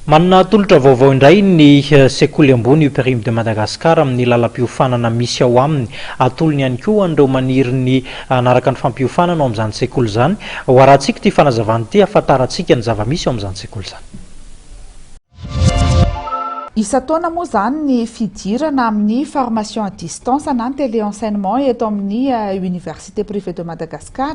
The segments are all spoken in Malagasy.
Manana tolotra vaovao indray ny sekoly ambony UPRIM de Madagascar amin'ny lalam-piofanana misy ao aminy. Atolony ihany koa ho an'ireo maniry ny hanaraka ny fampiofanana ao amin'izany sekoly izany. Ho arahantsika ity fanazavana ity hahafantarantsika ny zava-misy ao amin'izany sekoly izany. Isan-taona moa izany ny fidirana amin'ny formation à distance na ny téléenseignement eto amin'ny Université Privée de Madagascar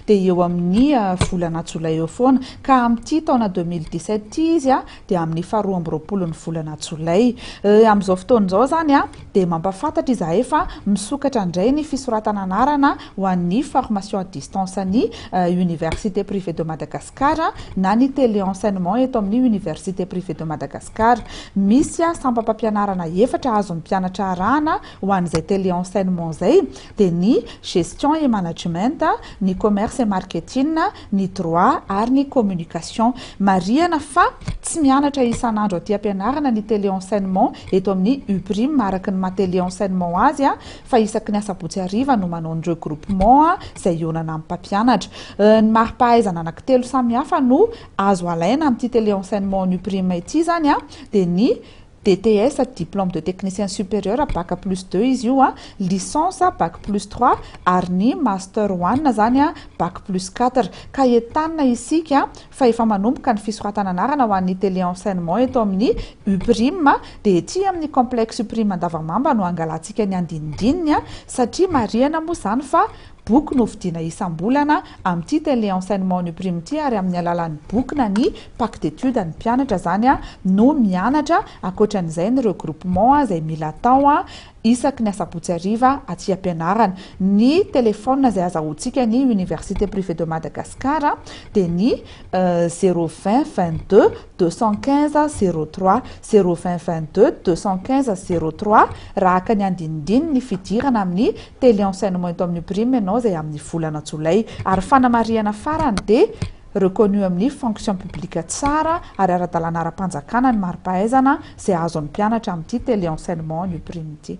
dia eo amin'ny volana jolay eo foana. Ka amin'ity taona 2017 ity izy dia amin'ny faharoa amby roapolon'ny volana jolay. Amin'izao fotoana izao izany dia mampahafantatra izahay fa misokatra indray ny fisoratana anarana ho an'ny formation à distance ny Université Privée de Madagascar na ny téléenseignement eto amin'ny Université Privée de Madagascar. Misy sampam-pampianarana efatra azon'ny mpianatra arahana ho an'izay téléenseignement izay dia ny gestion et management, ny commerce et marketing, ny droit ary ny communication. Marihana fa tsy mianatra isan'andro aty am-pianarana ny téléenseignement eto amin'ny UPRIM araka ny maha téléenseignement azy fa isaky ny asabotsy hariva no manao ny regroupement izay hihaonana amin'ny mpampianatra. Ny mari-pahaizana anankitelo samihafa no azo alaina amin'ity téléenseignement ny UPRIM ity izany dia ny DTS, Diplôme de Technicien Supérieur, Bac plus deux izy io, Licence, Bac plus trois, ary ny Master one izany Bac plus quatre. Ka entanina isika fa efa manomboka ny fisoratana anarana ho an'ny téléenseignement eto amin'ny UPRIM, dia ety amin'ny complexe UPRIM Andavamamba no hangalantsika ny andinindininy satria marihana moa izany fa boky no vidiana isam-bolana amin'ity téléenseignement ny UPRIM ity ary amin'ny alalan'ny boky na ny pack d'études ny mpianatra izany no mianatra. Ankoatran'izay, ny regroupement izay mila atao isaky ny asabotsy hariva aty am-pianarana. Ny téléphone izay azahoantsika ny Université Privée de Madagascar dia ny 020 22 215 03, 020 22 215 03 raha haka ny andinindiny ny fidirana amin'ny téléenseignement eto amin'ny UPRIM ianao izay amin'ny volana jolay. Ary fanamarihana farany dia reconnu amin'ny fonction publique tsara ary ara-dalàna ara-panjakana ny mari-pahaizana izay azon'ny mpianatra amin'ity téléenseignement ny UPRIM ity.